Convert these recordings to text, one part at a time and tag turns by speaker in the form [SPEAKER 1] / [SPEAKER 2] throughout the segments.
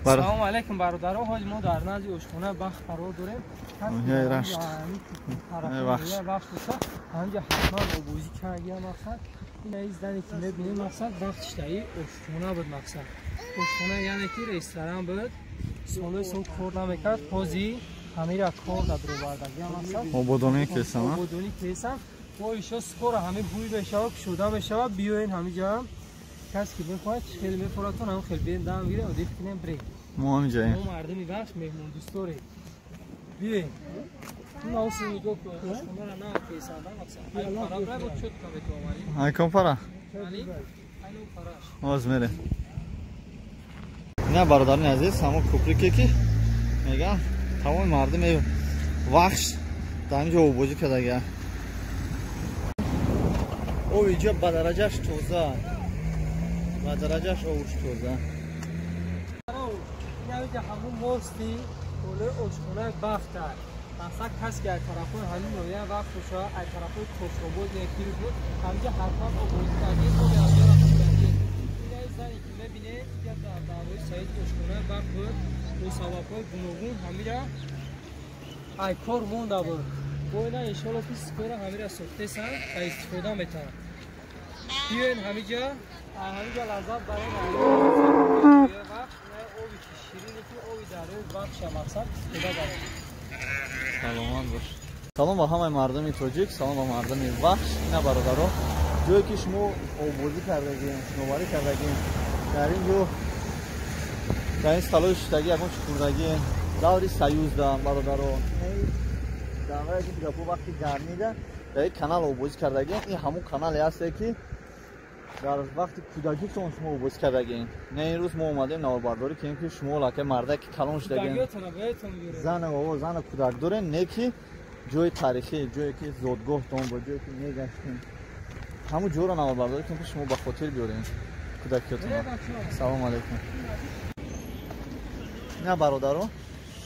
[SPEAKER 1] Салом алейкум бародаро, ҳоли мо дар назди ошхона Бахт қарор дорем.
[SPEAKER 2] Рашт.
[SPEAKER 1] Вахш боша, ҳамҷа ҳатман обозӣ кардия мақсад. Ин аз зане ки мебинем мақсад Вахш таи ошхона буд мақсад. Ошхона яъне ки ресторан буд. Солҳои сол кор намекард, ҳози ҳамира кор дадровардагия мақсад.
[SPEAKER 2] Ободонӣ кесам.
[SPEAKER 1] Ободонӣ кесам. Бо ишо скоро ҳами бӯй мешава, кушода мешава, биёен ҳамиҷа. Кас ки мехоҳад хеле мефоратон, ҳам хеле биёен дам гирем, одиф кунем, бирем.
[SPEAKER 2] Мо ҳамиҷаем.
[SPEAKER 1] Мо мардуми Вахш меҳмондӯстдорем. Биёен. Ин нигоҳ кун, ошхонаро нав кесанда мақсад. Пара бо чётко метавонӣ.
[SPEAKER 2] Ай ком пара?
[SPEAKER 1] Ай параш.
[SPEAKER 2] Оз мерем. Ина бародарони азиз, ҳамон куприке ки меган тамоми мардуми Вахш дар инҷо обозӣ кардагия. Об инҷо ба дараҷаш тоза, ба дараҷаш обуш тоза.
[SPEAKER 1] Инҷа ҳамон мости болои ошхонаи Бахт аст. Мақсад кас ки аз тарафҳои ҳамин ноҳия Вахш боша, аз тарафҳои Кошобод ё Киров буд, ҳамҷа ҳатман обозӣ кардагӣ, оби ҳамҷаро хӯрдагӣ. Ин зане ки мебинед, инҷа дар давраи Саид ошхонаи Бахт буд, бо сабабҳои гуногун ҳамира ай кор монда буд. Бо ина иншоалло ки скоро ҳамира сохтесан ва истифода метавонанд. Биёен ҳамиҷа, ҳамиҷа лаззат барем. Вахш оби ширине ки оби дарёи Вахша мақсад истифода барем.
[SPEAKER 2] Саломат бош. Салом ба ҳамаи мардуми тоҷик, салом ба мардуми Вахш. Ина бародаро, ҷое ки шумо обозӣ кардагем, шиноварӣ кардагем, дар ин ҷо дар ин столои шиштагӣ ягон чӣ хӯрдагем, даври Союзда бародаро, давраи ки гапо вақти гармида дар ин канал обозӣ кардагем. Ин ҳамон канале ҳасте ки дар вақти кӯдакитон шумо обозӣ кардагем. Не ин рӯз мо омадем наворбардорӣ кунем ки шумо лака мардаки калон шудагем, зана кӯдак дорем, не ки ҷои таърихӣ, ҷое ки зодгоҳтон буд, ҷое ки мегаштем, ҳамон ҷоро наворбардорӣ кунем ки шумо ба хотир биёрем кӯдакиётон. Салом алейкум. На бародаро,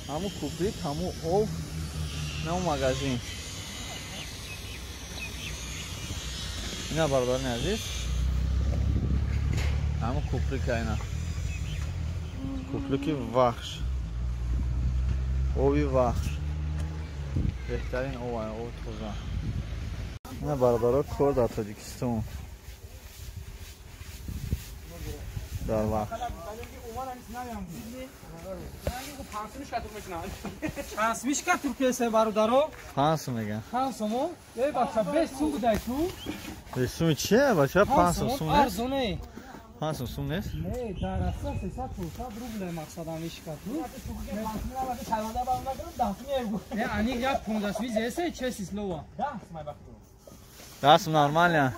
[SPEAKER 2] ҳамун куприк, ҳамун об, на магазин. Ина бародарони азиз, ҳамун куприк, ина куприки Вахш, оби Вахш, беҳтарин об, об тоза. Ина бародаро, кор дар Тоҷикистон, дар Вахш.
[SPEAKER 1] Пансмишка туркеса бародаро?
[SPEAKER 2] Пансу меган.
[SPEAKER 1] Пансумо? Эй бача, 5 сум будай ту?
[SPEAKER 2] 5 сум чие бача? 5 сум нест?
[SPEAKER 1] Арзоне.
[SPEAKER 2] 5 сум нест?
[SPEAKER 1] Не, дар асл 300 рубл мақсадам ишка ту. Не, они я 15 сум зесе, честное слово.
[SPEAKER 2] 10 сум нормально.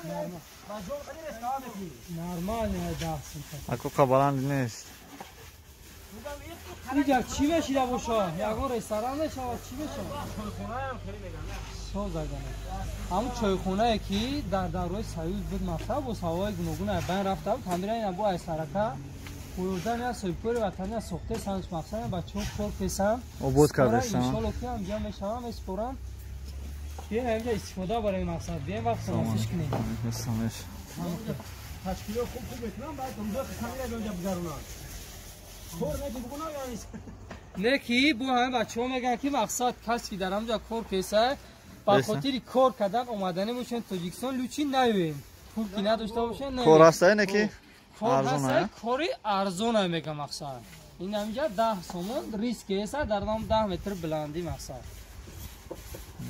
[SPEAKER 1] Нормально 10 сум.
[SPEAKER 2] Акока баланд нест.
[SPEAKER 1] Инҷа чӣ мешида боша? Ягон ресторан мешавад, чӣ мешавад? Созагана. Ҳамун чойхонае ки дар давраи Союз буд мақсад бо сабабҳои гуногун аз байн рафта буд, ҳамира ина бо ай сарака қӯёрдан я соҳибкори ватания сохтесанд, мақсад бачаҳо кор кесанд.
[SPEAKER 2] Обод кардесанд.
[SPEAKER 1] Иншоалло ки ҳамҷа мешавам, месупорам. Биёем ҳамҷа истифода барем мақсад, биёем вақт санасиш кунем.
[SPEAKER 3] Ташкилот хуб хуб мекунам, баъд рӯза камера ҷонҷа бигзаронанд.
[SPEAKER 1] Не ки бо ҳамин бачаҳо мегӯянд ки мақсад кас ки дар ҳамҷа кор кеса, ба хотири кор кардан омадане бошен Тоҷикистон, лучи наёем. Пул ки надошта бошен, наёем.
[SPEAKER 2] Кор ҳастае не ки
[SPEAKER 1] кор ҳастае, кори арзона мегӯям мақсад. Ин ҳамҷа 10 сомон риск кеса, дар нам 10 метр баландӣ мақсад.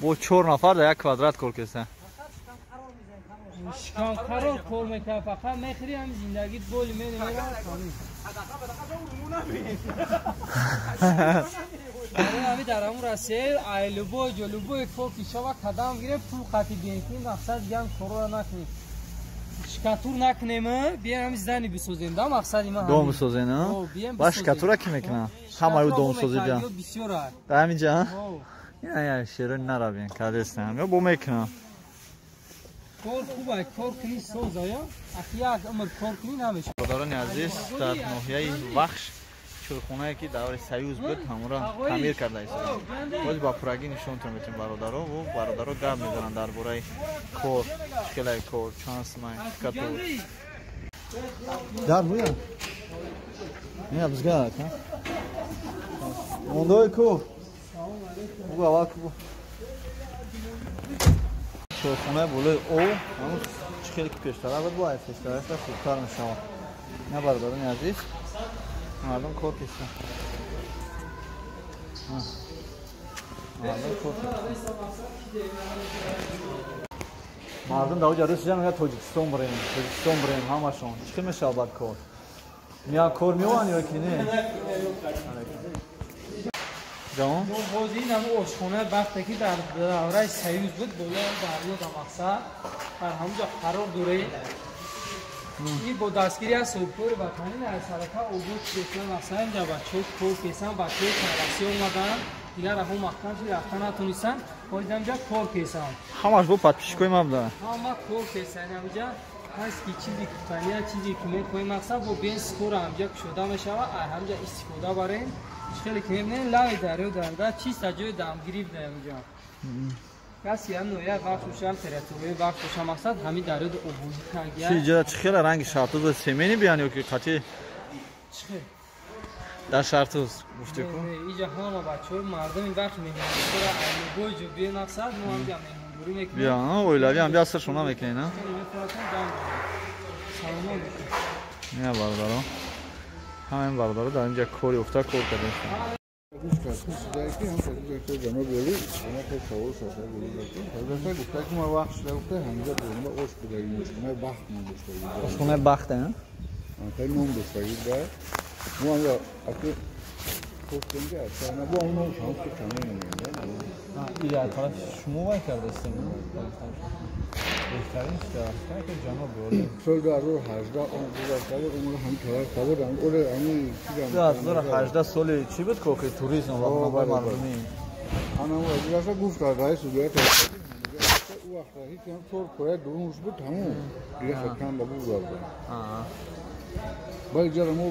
[SPEAKER 2] Бо 4 нафар дар як квадрат кор кеса.
[SPEAKER 1] Шикам қарор кор мекунад, фақат мехӯри ҳам зиндагит боли менамерад. Ҳами дар ҳамун Россия ай любой ҷо любой кор ки шава қадам гирем, пул қати бием ки мақсад дигам корора накунем, шикатур накунем, бием ҳами зани бисозем да мақсади ман.
[SPEAKER 2] Дом бисозем, ба шикатура ки мекунам? Ҳамаю домсозӣ биям
[SPEAKER 1] бисёр аст
[SPEAKER 2] дар ҳамин ҷа. Ина шеро наравем кардестам ё бо мекунам.
[SPEAKER 1] Кор хуб аст, кор кунӣ соза, ахи як умр кор кунӣ намешавад.
[SPEAKER 2] Бародарони азиз, дар ноҳияи Вахш чойхонае ки давраи Союз буд, ҳамонро таъмир карда истодаанд. Боз ба пуррагӣ нишонтон метавонем бародаро. Бародаро гап мезананд дар бораи кор, чӣ хелаи кор, чанд сумай, шикатур. Дар буя? Не, бизга, ха? Мондой ку. Бугу аввал ку. Чойхонаи болои об, ҳамун чӣ хеле ки пештара буд, бо ай пештараша хубтар мешавад. На бародарони азиз, мардум кор кешанд. Мардум кор кешанд. Мардум дар оҷа рӯз мегӯяд Тоҷикистон бирем, Тоҷикистон бирем ҳамашон. Чӣ хел мешавад баъд кор? Меян кор меоянд ё ки не? Ҷавон?
[SPEAKER 1] Ҳозир ин ҳамун ошхонаи бахте ки дар давраи Союз буд, болои дарё дар мақсад, дар ҳамунҷо қарор дорем. Ин бо дастгирӣ аз соҳибкори ватанӣ дар сарака обод шудааст. Мақсад инҷа бачаҳо кор кесанд, бачаҳои Россия омаданд, дигар раҳо маҳкам шуд, рафта натонистанд, ҳозир инҷа кор кесанд.
[SPEAKER 2] Ҳамаш бо подписчикои ма буданд.
[SPEAKER 1] Ҳама кор кесанд инҷа. Ҳаст ки чизи кутания, чизе ки мехоҳем мақсад бо бен скоро ҳамҷа кушода мешавад, ҳамҷа истифода барем. Хеле ки мебинем лави дарё дарда чиста ҷои дамгирӣ буда инҷа. Каси ҳам ноя вақт бошам, территорияи вақт бошам, мақсад ҳамин дарёро обозӣ кардия.
[SPEAKER 2] Чи ҷа чӣ хела ранги шартуз семени биён ё ки қатъи?
[SPEAKER 1] Чӣ хел?
[SPEAKER 2] Дар шартуз гуфтӣ ку?
[SPEAKER 1] Иҷа ҳама бачаҳо мардуми вақт меҳмондорӣ айлубой ҷо биё мақсад мо ҳамҷа меҳмондорӣ мекунем.
[SPEAKER 2] Биё, оилавӣ ҳам биё саршона мекунем, на?
[SPEAKER 1] Саломат бошед.
[SPEAKER 2] Не бародаро. Ҳамин бародаро дар инҷа кори уфта кор кардем. Ошхонаи бахт, а? Ила тарафи шумо вай кардастем? Беҳтарин ки ҷаноби олӣ.
[SPEAKER 4] Соли 2018 он гузашта буд, он ҳам тараф буд, оре ҳамин
[SPEAKER 2] 2018 соли чӣ буд ки охир туризм ва ҳамаи мардумӣ.
[SPEAKER 4] Ана гузашта гуфт раиси вилоят ӯ вақт ҳеҷ ҳам чор поя дурунш буд, тамом. Дигар хакан ба буд бурд. Баъд ҷара мо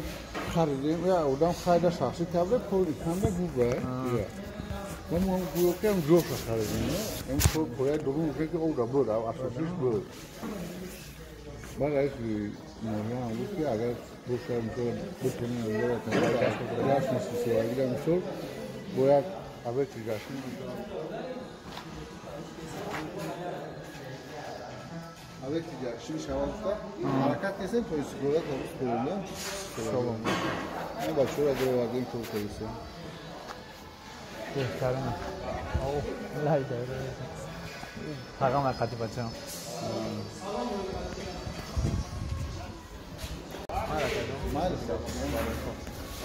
[SPEAKER 4] харидем, я одам харида шахсӣ карда, пул канда буд. Мо ҳам гӯё ки ҳам ҷоша харидем, ҳам чор поя дурунш ки ода буд, асосиш буд. Баъд раиси ноҳия ҳам гуфт ки агар бошад мисол битонем ҷашни сисолагида мисол бояд абети ҷашн абети ҷашн шавад гуфта ҳаракат кардем то истиқлолият ҳабус кунем.
[SPEAKER 2] Салом.
[SPEAKER 4] Мо бачаҳоро даровардем кор кардем.
[SPEAKER 2] Беҳтарин. Лай даро. Тағам қати бачаам.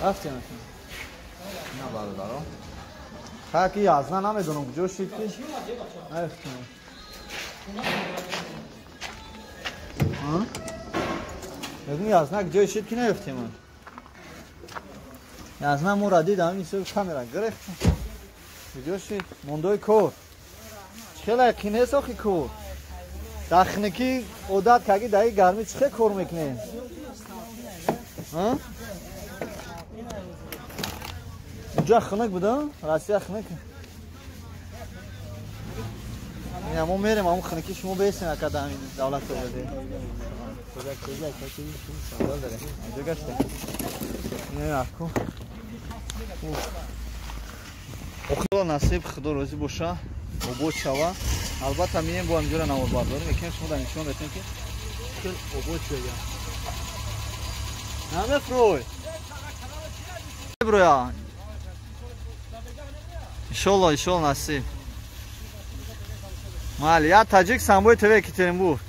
[SPEAKER 2] Рафтем. На бародаро. Ха ки язна намедонам куҷо шид ки. Нарафтем. Мегӯм язна куҷо шид ки наёфтем. Язна моро дид ҳамин ҳисоби камера гирифт. Куҷо шид? Мондои кор. Чӣ хела қинес охи кор? Дар хунукӣ одат карди, дар ин гармӣ чӣ хел кор мекунем? Унҷа хунук буда? Россия хунук. Мо мерем ҳамун хунукӣ шумо бесем ака дар ҳамин давлат ободе. Инҷо гаштем. Не, аку. Худо насиб, худо розӣ боша, обод шава. Албатта мием бо ҳаминҷоро наворбардорӣ мекунем, шумо дар нишон метавонед ки хел обод шуда. Намефрой. Броя. Иншолло, иншолло насиб. Мали, я таҷик самбои ТВ Екатеринбург.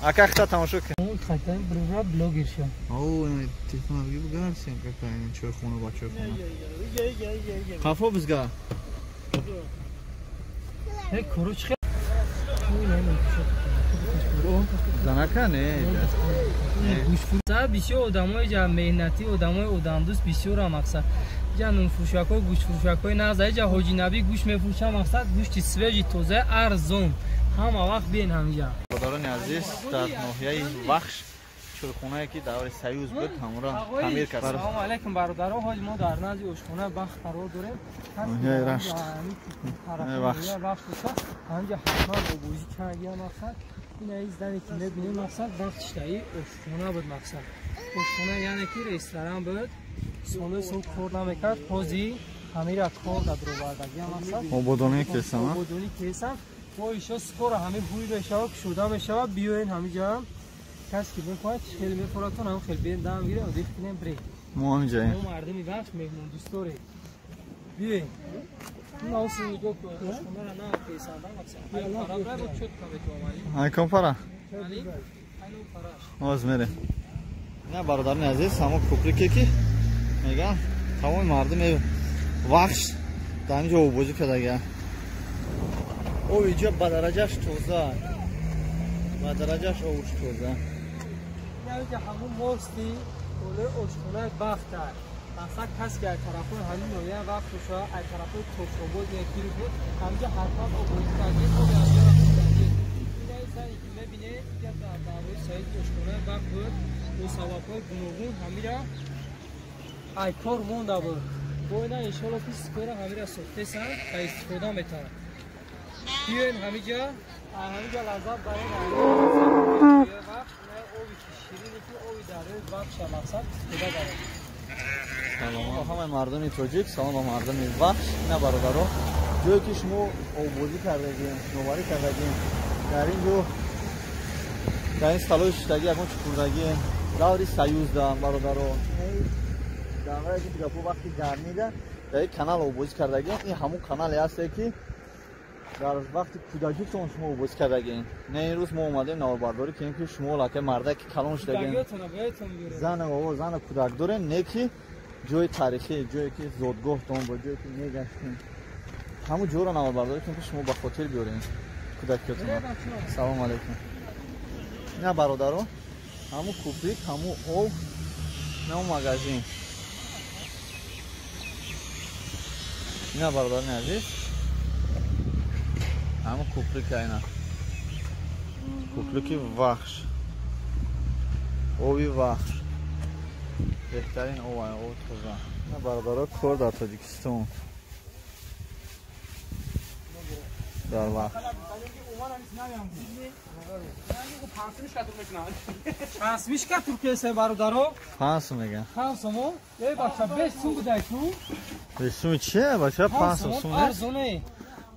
[SPEAKER 2] Ака хита тамошо кун.
[SPEAKER 1] Хотя бружа блогер шо.
[SPEAKER 2] О, телефон бугарсем какая чойхона ба чойхона. Қафо бизга.
[SPEAKER 1] Э, короче.
[SPEAKER 2] Занака не.
[SPEAKER 1] Бисёр одамои ҷа меҳнатӣ, одамои одамдӯст бисёра мақсад. Ҷа нунфурӯшакҳо, гӯштфурӯшакҳои нағз, ҷа Ҳоҷи Набӣ гӯшт мефурӯшад мақсад, гӯшти свежий тоза арзон. Ҳама вақт биен ҳаминҷа.
[SPEAKER 2] Бародарони азиз, дар ноҳияи Вахш чойхонае ки даври Союз буд, ҳамонро таъмир карданд.
[SPEAKER 1] Салому алайкум бародаро, ҳоҷи мо дар назди ошхонаи Бахт қарор дорем.
[SPEAKER 2] Ноҳияи Рашт. Вахш.
[SPEAKER 1] Ҳаминҷа ҳатман обозӣ кардия мақсад. Ин аз зане ки мебинем мақсад вақт шитаи ошхона буд мақсад. Ошхона яъне ки ресторан буд. Солҳои сол кор намекард, ҳозир ҳамира кор дадровардагӣ ҳам ҳастад.
[SPEAKER 2] Ободонӣ кесам,
[SPEAKER 1] ободонӣ кесам. Бо ишо скоро ҳамин ҳуй мешавад, кушода мешавад. Биёен ҳамиҷа кас ки бихоҳад хеле мефоратон, ҳам хеле биёен дам гирем, одих кунем, бирем.
[SPEAKER 2] Мо ҳамиҷаем.
[SPEAKER 1] Мо мардими Вахш меҳмондӯстдорем. Биёен.
[SPEAKER 2] Ай ком пара? Оз мерем. На бародарни азиз, ҳамон кӯприке ки меган тамоми мардуми Вахш дар инҷо оббозӣ кардагия. Об инҷо ба дараҷаш тоза, ба дараҷаш обуш тоза.
[SPEAKER 1] Ҳамон мости болои ошхонаи Бахта. Мақсад кас ки аз тарафҳои ҳамин ноҳия Вахш боша, аз тарафҳои Тошобод ё Киров буд, ҳамҷа ҳатман оббозӣ кардем, оби ҳамҷаро хӯрдагем. Инаи зане ки мебинед, инҷа дар давраи Саид ошхонаи Бахт буд, бо сабабҳои гуногун ҳамира ай кор монда буд. Бо ина иншоалло ки скоро ҳамира сохтесанд ва истифода метавонанд. Биёен ҳамиҷа, ҳамиҷа лаззат барем. Вахш, оби ширине ки оби дарёи Вахша мақсад истифода барем.
[SPEAKER 2] Салом ба ҳамаи мардуми тоҷик, салом ба мардуми Вахш. Ина бародаро, ҷое ки шумо оббозӣ кардагем, шиноварӣ кардагем, дар ин ҷо дар ин столои шиштагӣ ягон чӣ хӯрдагем, даври Союзда бародаро, давраи ки гапо вақти гармида дар ин канал оббозӣ кардагем. Ин ҳамон канале ҳасте ки дар вақти кӯдакитон шумо оббозӣ кардагем. Не ин рӯз мо омадем наворбардорӣ кунем ки шумо лака мардаки калон шудагем, зана кӯдак дорем, не ки ҷои таърихӣ, ҷое ки зодгоҳтон буд, ҷое ки мегаштем, ҳамон ҷоро наворбардорӣ кунем ки шумо ба хотир биёрем кӯдакиётон. Салом алейкум. На бародаро, ҳамун кӯприк, ҳамун об, на магазин. Ина бародарони азиз, ҳамун кӯприк, ина кӯприки Вахш, оби Вахш, беҳтарин об, об тоза. Ина бародаро, кор дар Тоҷикистон, дар Вахш.
[SPEAKER 1] Пансмишка туркиясе бародаро?
[SPEAKER 2] 5 сум меган.
[SPEAKER 1] 5 сум? Эй бача, 5 сум будай ку?
[SPEAKER 2] 5 сум чие бача? 5 сум нест?
[SPEAKER 1] Арзоне.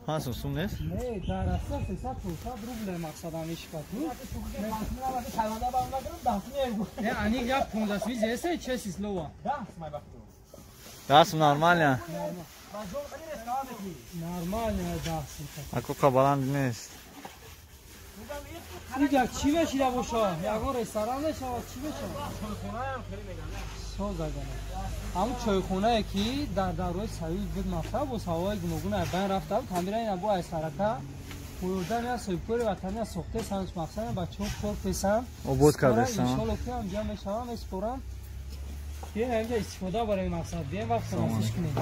[SPEAKER 2] 5 сум нест?
[SPEAKER 1] Не, дар Россия 300-400 рубле мақсадам ишка ту. Не, они я 15 сум зесе, честное слово.
[SPEAKER 2] 10 сум нормально.
[SPEAKER 1] Нормально 10 сум.
[SPEAKER 2] Ако баланд нест.
[SPEAKER 1] Инҷа чӣ мешида боша? Ягон ресторан мешавад, чӣ мешавад? Созагана. Ҳамун чойхонае ки дар давраи Союз буд мақсад бо сабабҳои гуногун аз байн рафта буд, ҳамира ина бо аз сарака қӯёрдан я соҳибкори ватанӣ сохтесанд, мақсад бачаҳо кор кесанд.
[SPEAKER 2] Обод кардесанд.
[SPEAKER 1] Иншоалло ки ҳамҷа мешавам, меспорам. Биёем ҳамҷа истифода барем мақсад, биёем вақт насиш кунем.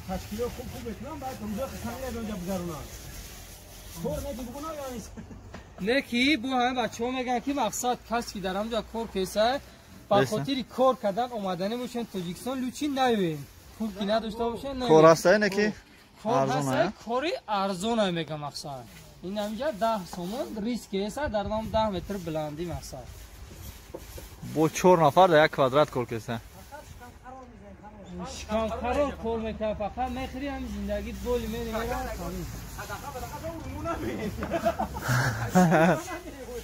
[SPEAKER 3] Ташкилот хуб хуб мекунам, баъд рӯзои хисамира онҷа бигзаронанд.
[SPEAKER 1] Не ки бо ҳама бачаҳо мегӯянд ки мақсад кас ки дар ҳамҷа кор кеса, ба хотири кор кардан омаданӣ бошен Тоҷикистон, лучи наёем. Пул ки надошта бошен, наёем.
[SPEAKER 2] Кор ҳастае не ки?
[SPEAKER 1] Кор ҳастае, кори арзона мега мақсад. Ин ҳамҷа 10 сомон риск кеса дар нам 10 метр баландӣ мақсад.
[SPEAKER 2] Бо чор нафар дар як квадрат кор кеса.
[SPEAKER 1] Шиканқарор кор мекунад, фақат мехӯри, ҳами зиндагӣ боли мери мера.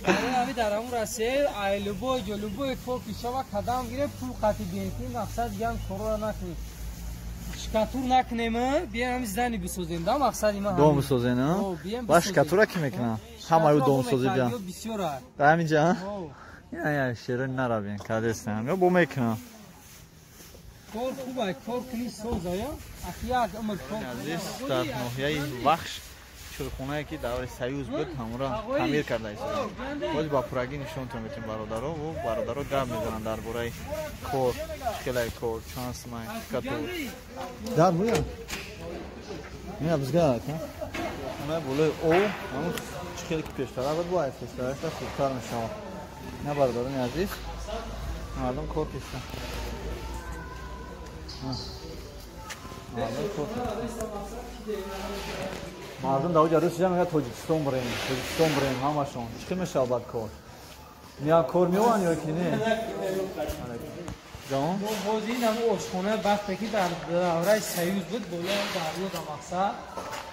[SPEAKER 1] Ҳами дар ҳамун Россия ай любой ҷо любой кор ки шава кадам гире пул қати бием ки мақсад ям корора накунем. Шикатур накунем, бием ҳами здани бисозем, да мақсади ма.
[SPEAKER 2] Дом бисозем, а? Ба шикатура ки мекунам? Ҳамаю домсозӣ биям.
[SPEAKER 1] Бисёра.
[SPEAKER 2] Дар ҳаминҷа? Я я шеро наравем, кадестам. Ё бо мекунам.
[SPEAKER 1] Кор хуб, кор кунӣ соза, я? Ахи як умр кор.
[SPEAKER 2] Азиз, дар ноҳияи Вахш чойхонае ки давраи Союз буд, ҳамонро таъмир карда истодаанд. Боз ба пуррагӣ нишонтон метем бародаро, ва бародаро гап мезананд дар бораи кор, чӣ хелаи кор, чанд сумай, катор. Дар буя? Ина бизга, хонаи болои об, ҳамон чӣ хеле ки пештара буд, бо ай пештараша хубтар мешавад. Ина бародарони азиз, мардум кор кеста. Мардум кор мардум дар оҷа рӯз мегӯяд Тоҷикистон бирем, Тоҷикистон бирем, ҳамашон. Чӣ хел мешавад баъд кор? Меян кор меоянд ё ки не? Ҷавон?
[SPEAKER 1] Мо ҳозир ин ҳамун ошхонаи вақте ки дар давраи Союз буд, болои дарё дар мақсад,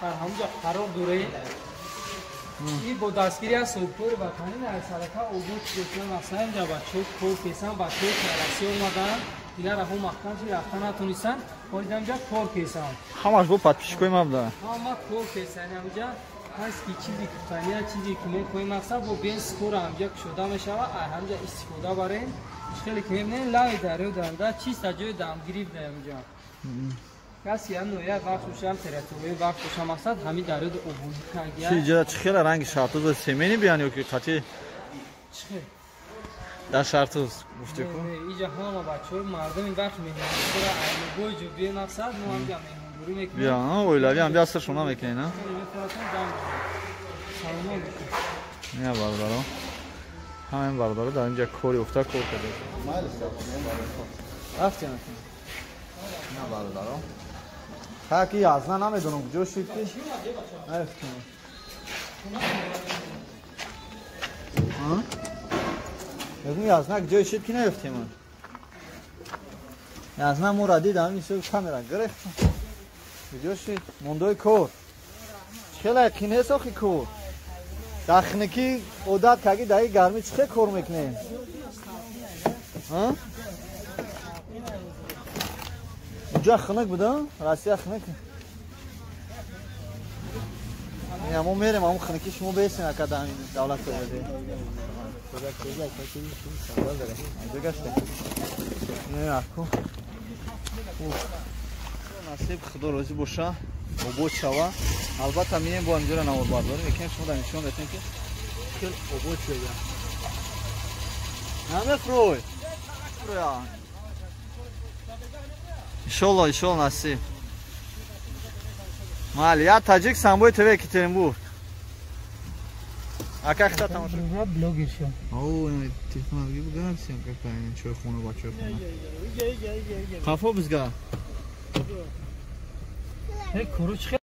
[SPEAKER 1] дар ҳамунҷо қарор дорем. Ин бо дастгирӣ аз соҳибкори ватанӣ дар сарака обод шуда мақсад инҷа бачаҳо кор кесанд, бачаҳо Россия омаданд, дигар раҳо маҳкам шуд, рафта натонистанд, ҳозир ҳамҷа кор кесанд.
[SPEAKER 2] Ҳамаш бо подписчикои ма буда.
[SPEAKER 1] Ҳама кор кесанд ҳамҷа. Ҳаст ки чизе кутания, чизе ки мехоҳем мақсад бо бен скоро ҳамҷа кушода мешавад, ҳамҷа истифода барем. Хеле ки мебинем лави дарё дарда чиста ҷои дамгирӣ буда ҳамҷа. Каси ҳам ноя вақт бошам, территорияи вақт бошам мақсад ҳамин дарёда обозӣ кардия.
[SPEAKER 2] Чи ҷа чи хела ранги шартуз семени биён ё ки қати?
[SPEAKER 1] Чи хел?
[SPEAKER 2] Дар шартуз гуфтӣ ку?
[SPEAKER 1] Иҷа ҳама бачаҳо мардуми вақт меҳмондора айлубой ҷо биё мақсад мо ҳамҷа меҳмондорӣ мекунем.
[SPEAKER 2] Биё, оилавӣ ҳам биё сар шуна мекунед, а?
[SPEAKER 1] Саломат бошед.
[SPEAKER 2] Не бародаро. Ҳамин бародаро дар инҷа кори уфта кор карда. Рафтем. Не бародаро. Ҳа ки язна намедонам куҷо шуд ки. Нарафтем. А? Мегӯм язна куҷо шуд ки наёфтем. Язна моро дидам, ин камера гирифт. Куҷо шуд? Мондои кор. Хеле кинес охи кор. Дар хунукӣ одат кардӣ, дар ин гармӣ чӣ хел кор мекунем? А? Уҷа хунук буда? Россия хунук. Мо мерем, ҳамун хунукӣ шумо бесен ака дар ҳамин давлат ояде. Гаште. Не, аку. Насиб худо розӣ боша, обод шава. Албатта мием бо ҳаминҷоро наворбардорӣ мекунем, шумо дар нишон метавонед ки хел обод шуда. Намефрой. Иншолло, иншолло насиб. Мали, я таҷик самбои ТВ Екатеринбург. Ака хита тамошо.
[SPEAKER 1] Блогер шо.
[SPEAKER 2] О, телефон бугар сем какая чойхона ба чойхона. Қафо бизга.
[SPEAKER 1] Э, короче.